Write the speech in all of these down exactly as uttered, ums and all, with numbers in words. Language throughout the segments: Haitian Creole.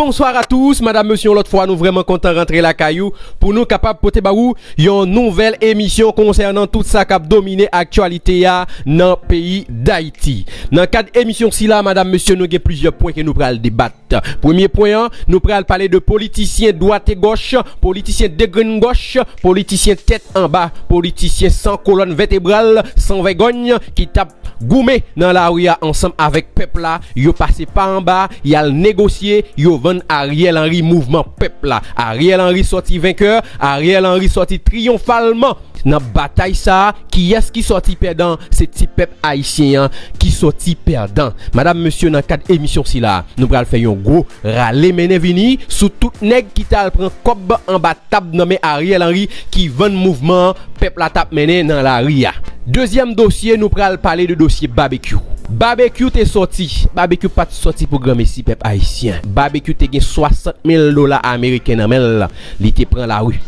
Bonsoir à tous, madam, mesye, yon lòt fwa, nou vrèman kontan rantre lakay ou pou nou kapab pote ba ou yon nouvèl emisyon konsènan tout sa k ap domine aktyalite a nan peyi Dayiti. Nan kad emisyon sila, madam, mesye, nou gen plizyè pwen ke nou pral debat. Premye pwen an, nou pral pale de politisyen dwat e gòch, politisyen degrenngòch, politisyen tèt anba, politisyen san kolòn vètebral, san vègòny, ki t ap goumen nan lari a ansanm avèk pèp la. Yo pase pa anba, y al negosye, yo vann Ariel Henry mouvman pèp la. Ariel Henry sòti venkè, Ariel Henry sòti triyonfalman nan batay sa a. Kiyès ki sòti pèdan? Se ti pèp ayisyen an ki sòti pèdan. Madam, mesye, nan kad emisyon sila, nou pral fè yon gwo rale mennen vini sou tout nèg ki t al pran kòb anba tab nan men Ariel Henry ki vann mouvman an pèp la t ap mennen nan lari a. Dezyèm dosye, nou pral pale de dosye Babekyou. Babekyou te sòti, Babekyou pa t sòti pou granmesi, pèp ayisyen. Babekyou te gen swasant mil dola ameriken nan men l, li te pran lari.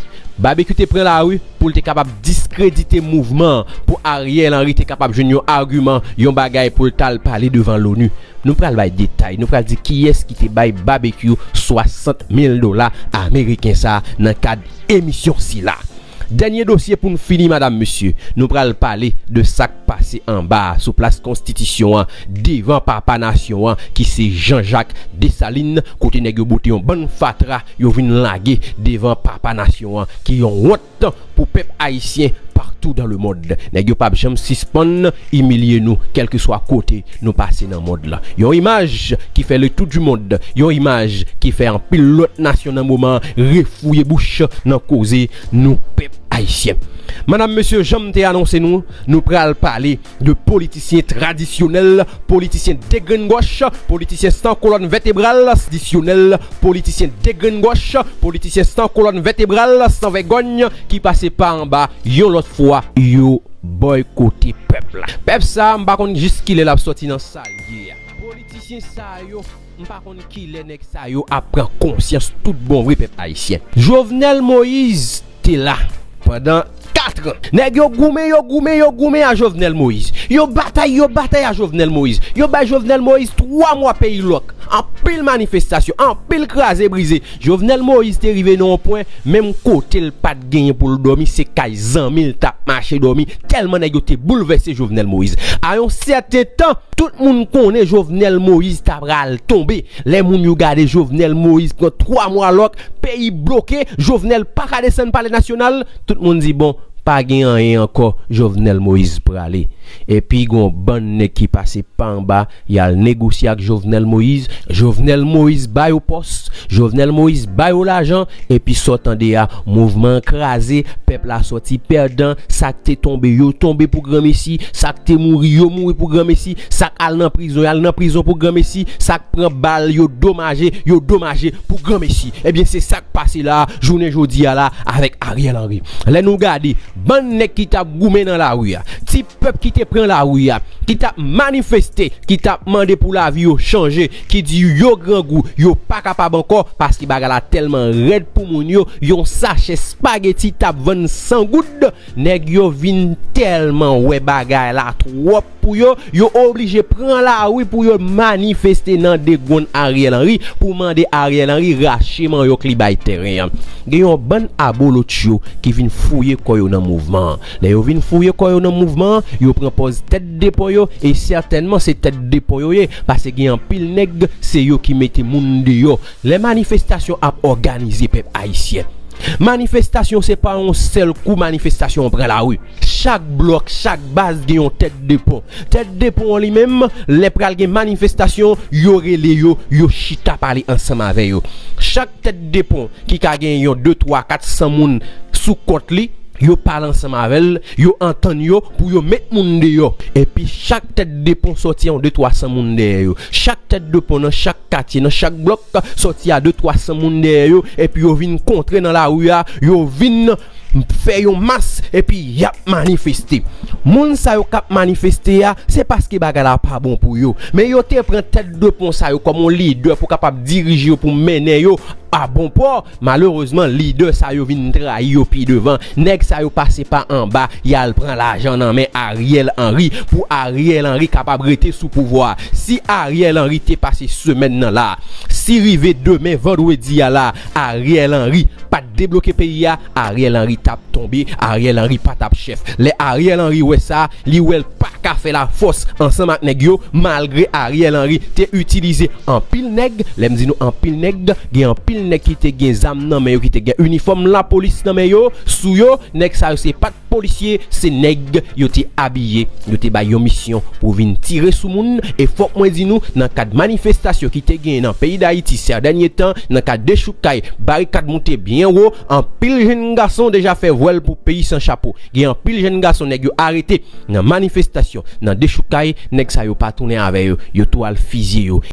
Babekyou te pran lari pou l te kapab diskredite mouvman an, pou Ariel Henry te kapab jwenn yon agiman, yon bagay pou l t al pale devan loni. Nou pral bay detay, nou pral di kiyès ki te bay Babekyou swasant mil dola ameriken sa a nan kad emisyon sila. Dènye dosye pou n fini, madam, mesye, nou pral pale de sa k pase anba a, sou plas Konstitisyon an, devan Papa Nasyon an, ki se Jean Jacques Dessalines, kote nèg yo bote yon bann fatra, yo vin lage devan Papa Nasyon an, ki yon wont pou pèp ayisyen partou dans le monde. Nèg yo p ap janm sispann imilye nou, kèlkeswa kote nou pase nan mond lan. Yon imaj ki fè le tour du monde, yon imaj ki fè anpil lòt nasyon nan moman an refouye bouch nan koze nou pèp ayisyen. Madam, mesye, jan m te anonse nou, nou pral pale de politisyen tradisyonèl, politisyen degrenngòch, politisyen san kolòn vètebral, tradisyonèl, politisyen degrenngòch, politisyen san kolòn vètebral, san vègòny, ki pase pa anba, yon lòt fwa, yo bòykote pèp la. Pèp sa a, m pa konn jis kilè l ap sòti nan sa l ye a. Politisyen sa yo, m pa konn kilè nèg sa yo ap pran konsyans tout bon vre, pèp ayisyen. Jovenel Moïse te la pandan kat an. Nèg yo goumen, yo goumen, yo goumen a Jovenel Moïse. Yo batay, yo batay a Jovenel Moïse. Yo bay Jovenel Moïse twa mwa peyi lòk. Anpil manifestasyon, anpil kraze brize. Jovenel Moïse te rive nan yon pwen, menm kote l pa t genyen pou l dòmi, se kay zanmi l t ap mache dòmi, tèlman nèg yo te boulvèse Jovenel Moïse. A yon sèten tan, tout moun konnen Jovenel Moïse ta pral tonbe. Lè moun yo gade Jovenel Moïse pran twa mwa lòk, peyi bloke, Jovenel pa ka desann Palè Nasyonal, tout moun di, bon, pa gen anyen ankò, Jovenel Moïse prale. Epi gon bann nèg ki pase pa anba, y al negosye ak Jovenel Moïse. Jovenel Moïse ba yo pòs, Jovenel Moïse ba yo lajan, epi sa w tande a, mouvman an kraze, pèp la sòti pèdan, sa k te tonbe, yo tonbe pou granmesi, sa k te mouri, yo mouri pou granmesi, sa k al nan prizon, y al nan prizon pou granmesi, sa k pran bal, yo domaje, yo domaje pou granmesi. Ebyen, se sa k pase la, jounen jodi a la, avèk Ariel Henry. Lè nou gade, bann nèg ki t ap goumen nan lari a, ti pèp ki te pran lari a, ki t ap manifeste, ki t ap mande pou lavi yo chanje, ki di yo grangou, yo pa kapab ankò, paske bagay la tèlman rèd pou moun yo, yon sachè espageti t ap vann san goud, nèg yo vin tèlman wè bagay la twòp pou yo, yo oblije pran lari pou yo manifeste nan degwann Ariel Henry, pou mande Ariel Henry rache manyòk li bay tèren an. Gen yon bann abolotcho ki vin fouye kò yo nan mouvman an. Lè yo vin fouye kò yo nan mouvman an, yo pran pòz tèt de pon yo, e sètènman se tèt de pon yo ye, paske gen anpil nèg, se yo ki mete moun deyò. Lè manifestasyon ap òganize, pèp ayisyen, manifestasyon se pa yon sèl kou manifestasyon an pran lari. Chak blòk, chak baz gen yon tèt de pon. Tèt de pon an li menm, lè pral gen manifestasyon, yo rele yo, yo chita pale ansanm avè yo. Chak tèt de pon ki ka gen yon de, twa, kat san moun sou kont li, yo pale ansanm avè l, yo antann yo pou yo met moun deyò. Epi chak tèt de pon sòti yon de, twa san moun dèyè yo. Chak tèt de pon nan chak katye, nan chak blòk, sòti a de, twa san moun dèyè yo, epi yo vin kontre nan lari a, yo vin fè yon mas, epi y ap manifeste. Moun sa yo k ap manifeste a, se paske bagay la pa bon pou yo. Men yo te pran tèt de pon sa yo kòm yon lidè pou kapab dirije yo, pou mennen yo a bon pò, malerezman, lidè sa yo vin trayi yo pi devan. Nèg sa yo pase pa anba, y al pran lajan nan men Ariel Henry pou Ariel Henry kapab rete sou pouvwa. Si Ariel Henry te pase semèn nan la, si rive demen vandredi a la, Ariel Henry pa t debloke peyi a, Ariel Henry t ap tonbe, Ariel Henry pa t ap chèf. Lè Ariel Henry wè sa, li wè l pa ka fè lafòs ansanm ak nèg yo, malgre Ariel Henry te itilize anpil nèg. Lè m di nou anpil nèg, gen anpil nèg ki te gen zam nan men yo, ki te gen inifòm lapolis nan men yo, sou yo. Nèg sa yo se pa t polisye, se nèg yo te abiye, yo te bay yon misyon pou vin tire sou moun. E fòk mwen di nou, nan kad manifestasyon ki te gen nan peyi Dayiti sè dènye tan, nan kad dechoukay, barikad moute byen wo, anpil jèn gason deja fè vwèl pou peyi san chapo. Gen anpil jèn gason nèg yo arete nan manifestasyon, nan dechoukay, nèg sa yo pa tounen avè yo, yo tou al fizye yo.